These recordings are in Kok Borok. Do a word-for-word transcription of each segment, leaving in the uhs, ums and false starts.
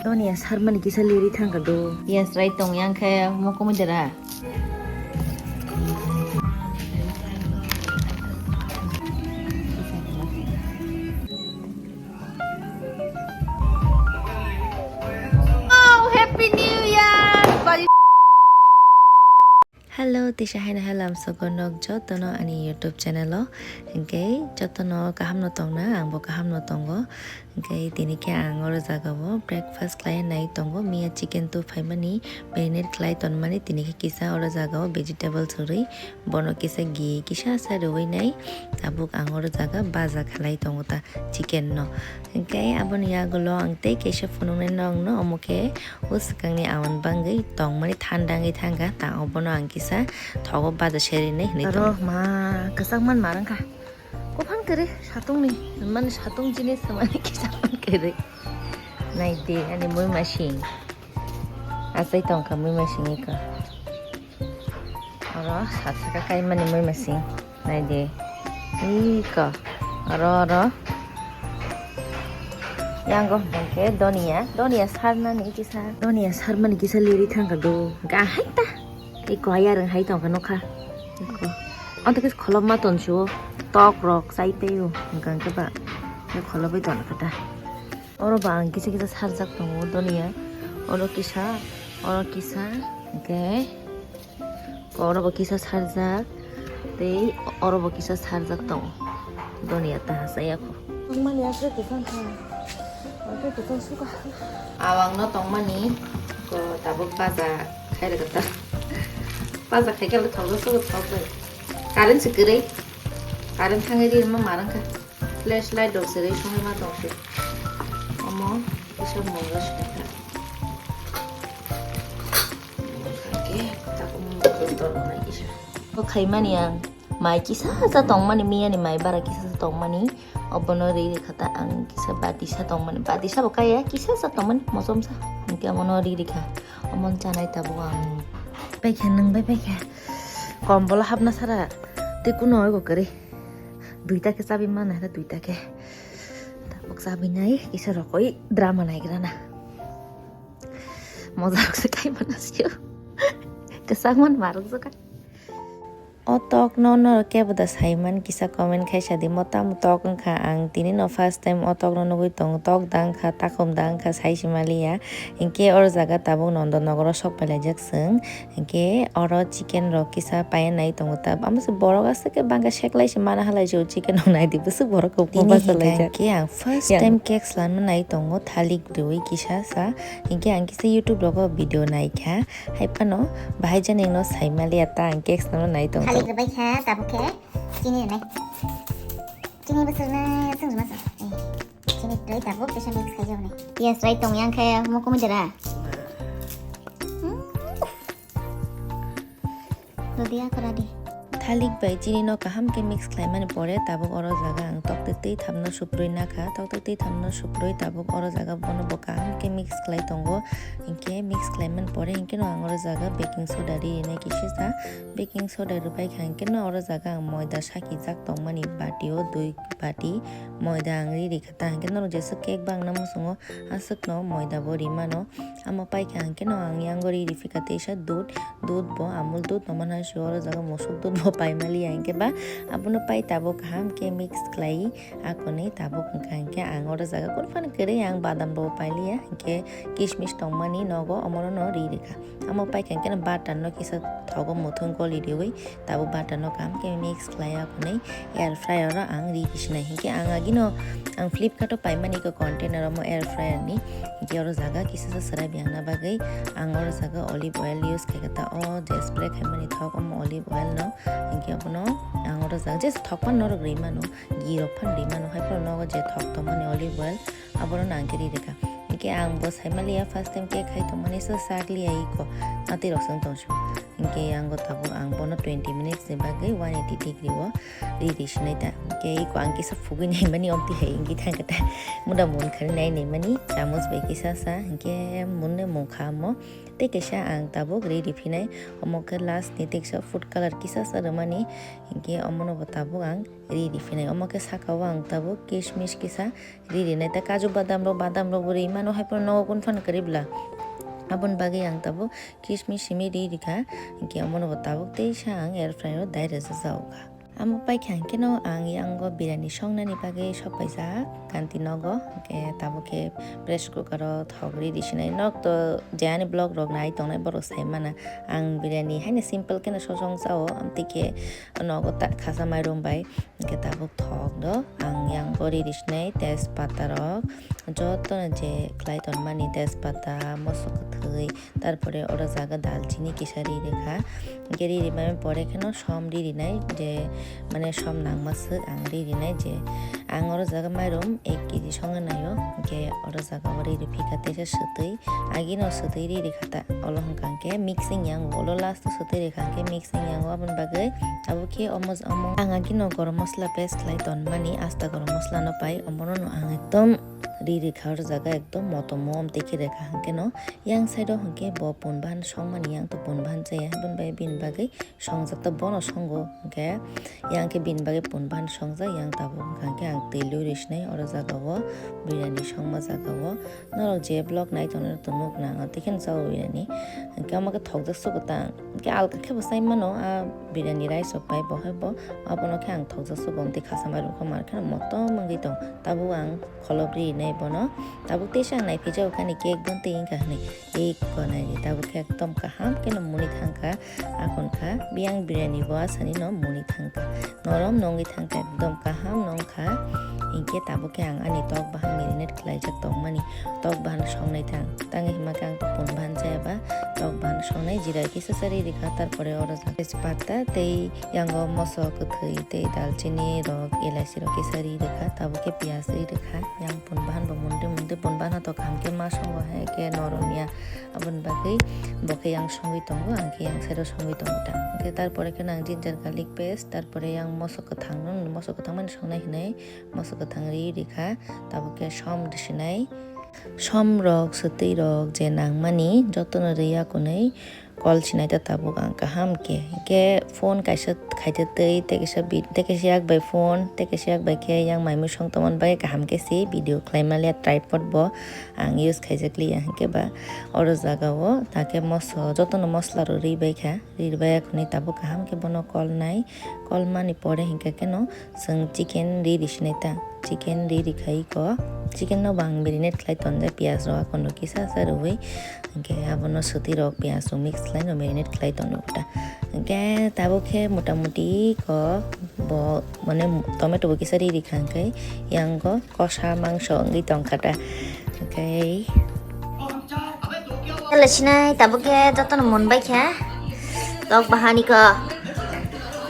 Doni ya sarmani kisa liri thangka do. Yes, right tong yang khe mo komoi dera. Oh, Happy New Year! Hello, tisa haino hello, amsoko nok jotono ani YouTube channel o. Hingke jotono kaham no tongna, angbo kaham no tongo. Hingke tini khe ang oro jaga o breakfast khlai nai tongo. Miya chicken tu phaimani marinate khlai tonmani, tini khe kisa oro jaga o vegetable chwrwi bono kisa gi kisa sa rwui nai. Tabuk ang oro jaga baja khlai tongo ta chicken no. Hingke aboni yagulo ang tei kaisa phunuknai nokno, omo khe o swkangni awan bangwi tongmani thanda wngwi thangkha, ta obono ang kisa thogo baja serinai hinwi tongo. Aro ma kwchangma ma rwngkha. Kuphan kwrwi satungni, mani satung jinis mani kisa kwrwi. Nai de ani mui masing. Achai tongkha mui masing eka. Oro sat saka kaimani mui masing. Nai de. Iko. Oro, oro. Yango hwnkhe donia. Donia sarnani kisa. Donia sarmani kisa liri thangkha do. Gahai ta. Iko ayarwng hai tongkha nokha. Iko. Anto kisa kholopma tonsu. Tok rok chai tei o. Hwnkhe ba. Kholopwi tongkha ta. Oro ba ang kisa kisa sarjak tongo donia. Oro kisa. Oro kisa. Hwnkhe. Oro bo kisa sarjak, tei oro bo kisa sarjak tongo. Donia ta hachaya kho. Tongmani aswk kwchang kha. Aswk kwchang suka. Awang no tongmani ko tabuk baja khai rwkha ta. Baja khai khe thok thok bai. Current se kwrwi. Current thangwi ri ma marang kha. Flashlight rok se ri songwi ma tong se. Omo kisa mongo se kha. Bo khaimani ang mai kisa sa tongmani, miyani mai bara kisa sa tongmani, obono ri rikha ta ang kisa batisa tongmani, batisa bo kaya kisa sa tongmani, mosom sa, hingke omono ri rikha, omono chanai tabuk ang. Paikha nwng bai paikha, kombolo hapna sara tei kuno oi bo kwrwi, duita khe chabi mana hai duita khe, tabuk chabi nai kisa rokoi drama naigrana. Mojak se khai mana sio. Kesang man maruk jaka. O tok no norok kebo da saiman kisa comment khai sadi, mota mo tok wngkha, ang tini no first time o tok no nugui tongo, tok da wngkha, takhum da wngkha, sai se maliya. Hinkhe oro jaga tabuk Nondonogoro sok pailaijak chwng. Hinkhe oro chicken rok kisa paiya nai tongo ta. Amo se borok aswk khe bangkha seklai se mana halai se o chicken rok nai di bwswk borok kok. Tini basa hinkhe laijak. Hinkhe ang first time cake swlangna nai tongo thalik riui kisa sa. Hinkhe ang kisa YouTube rogo video naikha. Hai phano bahai jani no sai maliya ta ang cake swlangna nai tongo. Thalik rwbai kha tabuk khe chini rwnai. Chini bwswk na chwng rwma sa. Chini twi tabuk kisa mix khai jabnai. Yes, right tong yang khe mo komoi dera. Rodi akora di. Thalik bai chini no kaham khe mix khlaimani pore tabuk oro jaga ang tok twi twi thamno suprui nakha, tok twi twi thamno suprui tabuk oro jaga bono bo kaham khe mix khlai tongo, hinkhe mix khlaimani pore hinkhe no ang oro jaga baking soda ri rinai kisa sa, baking soda rwpai kha hinkhe no oro jaga ang moida sakijak tongmani bati o dui bati moida ang ri rikha ta hinkhe norok jeswk cake bangna muchungo aswkno moida bo rimano. Amo paikha hinkhe no ang yango ri riphikha teisa dudh, dudh bo Amul dudh no manha sio oro jaga musuk dudh bo paimaliya hinkhe ba abono pai tabuk kaham khe mix khlai akonwi tabuk wngkha hinkhe ang oro jaga kunu phano kwrwi ang badam bo pailiya hinkhe kismis tongmani nogo omono no ri rikha. Amo paikha hinkhe no butter no kisa thogo muthung goli riui tabuk butter no kaham khe mix khlai akonwi air fryer o ang ri kisinai hinkhe ang agino ang Flipkart o paimani eko container omo air fryer ni. Hinkhe oro jaga kisa sa swrai biyangna bagwi ang oro jaga olive oil use khaikha ta o je spray khaimani thok omo olive oil no. Hinkhe abono ang oro jaga jesa thok phano norok ri mano, ghee rok phano ri mano, hai phano nogo je thok tongmani olive oil abono nang khe ri rikha. Hinkhe ang bo saimaliya first time cake khai tongmani se sakliya iko atwi rok se wng tong sio. Hinkhe yango tabuk ang bono twenty minutes ni bagwi one eighty degree o riri sinai ta. Hinkhe iko ang kisa phugwi naimani omtwi hai wngwi thangkha ta. Muda munkha nai naimani chamus bai kisa sa, hinkhe munne munkha omo. Tei kaisa ang tabuk riri phinai, omo khe last ni tei kisa food color kisa sa rwmani, hinkhe omono bo tabuk ang riri phinai. Omo khe saka o ang tabuk kismis kisa riri nai, tei kaju badam rok, badam rok bo ri mano, hai phano nogo kun phano kwrwi bwla. Aboni bagwi ang tabuk kismis simi riri kha, hinkhe omono bo tabuk teisa ang air fryer o dai rwjak jago kha. Amo paikha hinkhe no ang yango birani songnani bagwi sok paijak kanti nogo, hinkhe tabuk khe pressure cooker o thok riri sinai. Nok to je ani vlog rok nai tongnai borok sai mana, ang birani haino simple kheno sosong chao, amtwi khe nogo ta khasa mairum bai. Hinkhe tabuk thok do ang yang bo riri sinai tejpata rok jotono je khlai tonmani tejpata, mosok kwthwi, tarpore oro jaga dalchini kisa riri kha. Hinkhe riri mani pore kheno som riri nai je mane som nangma swk ang riri nai je ang oro jaga mairum ek kg songwi naio, hinkhe oro jaga o riri phikha teisa swtwi. Agino swtwi ri rikha ta, olo hwnkha hwnkhe mixing yang, olo last o swtwi rikha hwnkhe mixing yang, aboni bagwi abo khe omo omo. Ang agino gorom mosla paste khlai tonmani, asta gorom mosla no pai, omono no ang ekdom ri rikha, oro jaga ekdom motom mom tei khe rikha hwnkhe no, yang side o hwnkhe bo pun bahan songmani, yang to pun bahan chaya, aboni bagwi bini bagwi songjak ta bono songo, hwnkhe yang khe bini bagwi pun bahan songjak, yang tabuk hwnkha hwnkhe ang twi lui rwi sinai oro jaga o, birani songma jaga o. Norok je vlog nai tongnai norok to nuk nang, tei kheno chao birani. Hwnkhe omo khe thokjak sugo ta, hwnkhe alka khe bo sai mano, a birani rice rok pai bo hai bo, abono khe ang thokjak sugo, tei khasa mairum khe mar kheno motom wngwi tong, tabuk ang kholop ri nai bono, tabuk teisa ang nai phai jago kani cake bon tei wngkha hwnwi. Tei konai ni tabuk khe ekdom kaham kheno muni thangkha, akon kha biyang birani bo asani no muni thangkha, norom no wngwi thangkha, ekdom kaham no wngkha. Hinkhe tabuk khe ang ani tok bahan marinate khlaijak tongmani, tok bahan songnai thang, tangwi hima khe ang pun bahan chaya ba tok bahan songnai, jira kisa chari rikha, tarpore oro jak tejpata tei yango moso kwthwi tei dalchini rok, elaichi rok kisa ri rikha, tabuk khe piyaj ri rikha, yang pun bahan bo munde munde pun bahan to kaham khe ma songo hai khe norom ya. Aboni bagwi bo khe yang songwi tongo, ang khe yang side o songwi tongo ta. Hwnkhe tarpore khe nang ginger garlic paste, tarpore yang moso kwthang no, moso kwthang mani songnai hinwi moso kwthang ri rikha, tabuk khe som risinai. Som rok, swtwi rok je nangmani jotono ri ya kunui kol sinai ta tabuk ang kaham khe. Hwnkhe phone kaisa khaite tei, tei kaisa bid-, tei kaisa yak bai phone, tei kaisa yak bai khe yang mai mui song tongmani bagwi kaham khe se video khlai maliya tripod bo. Ang use khaijak liya, hinkhe ba oro jaga o ta khe moso, jotono mosla rok ri bai kha, ri bai ya khwnwi tabuk kaham khe bono kol nai, kol mani pore hinkhe kheno chwng chicken ri ri sinai ta, chicken ri ri khai ko, chicken no bo ang marinate khlai tonjak, piyaj rok akon rok kisa sa rwui, hinkhe abono swtwi rok piyaj rok mix khlai no marinate khlai tongwi ta, hinkhe tabuk khe mota moti ko bo mane tomato bo kisa ri ri kha hinkhe yang go kosa mangso wngwi tongkha ta. Hwnkhe sinai tabuk khe jotono mun bai kha. Tok bahan iko.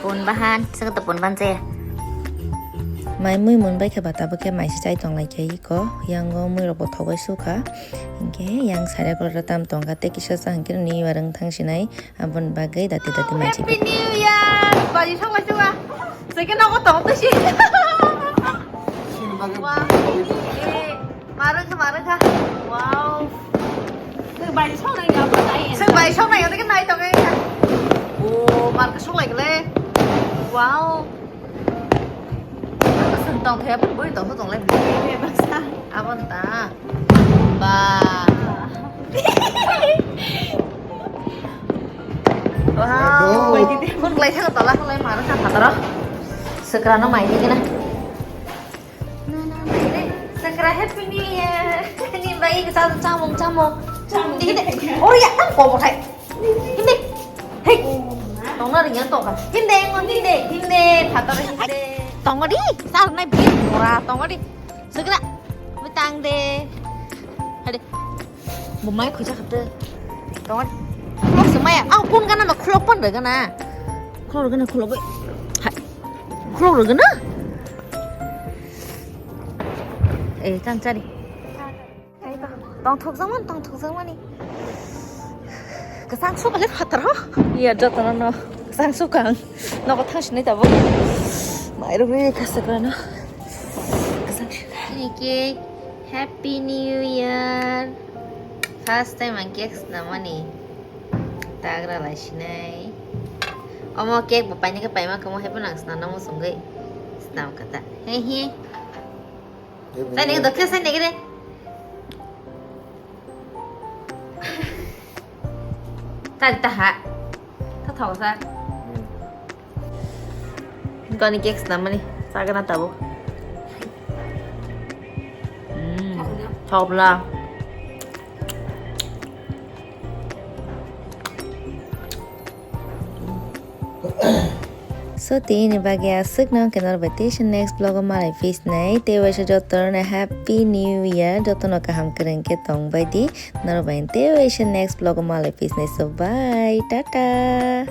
Pun bahan, saka to pun bahan se. Mai mui mun bai kha ba tabuk khe mai se chai tong lai kha iko. Yango mui rok bo thok bai su kha. Hinkhe yang sari kolora tam tong kha tei kisa sa hinkhe nini warung thang sinai. Aboni bagwi dati dati mansi. Happy New Year! Bari song lai song. Second nogo tong twi si. Wow. Eh, marwng kha, marwng kha. Wow. Sir bai song nai ya, bai. Sir bai song nai ya, tei nai tong ya. Oh, mar ka song lai le. Wow. Sir tong thaya pun boi tong tong lai. Abon ta. Ba. Wow. Phone klai thang tola klai maro kha phataro. Swkra no mai ni gina. Swkra happy new year. Ni bai sa chamung chamung. Chamung. Ori ya tam ko bothai. Hindi. Hey. Tongna ringan tongka. Hindi ngon hindi. Hindi phataro hindi. Tongodi. Sa nai bi ora tongodi. Swkra. Bwtang de. Hade. Bo mai khuja khate. Tong. Khulok se maya. Ah, kun gana no khulok pan de gana. Khulok gana khulok. Hai. Khulok gana. Eh, tang chari. Tong thok jangman, tong thok jangmani. Kwchang sukha le phatar ho. Iya, jotono no kwchang sukha ang. Nogo thang sinai tabuk. Mairum ri kha swkra no. Kwchang sukha. Ini cake. Happy New Year. First time ang cake snamani. Tagra lai sinai. Omo cake bo paini khe paima kamo happy nang snana mo sungwi. Snam kata. He he. Sai nege dokhe, sai nege re. Tari taha. Ta thok sa. Gani cake snamani. Sagana tabuk. Mm. Thokla. So, tini bagwi aswk no khe norbai tei se next vlog o malai phisnai. Tei waisa jotono happy new year, jotono kaham kwrwng khe tongbai di. Norbai tei waisa next vlog o malai phisnai. So, bye, tata.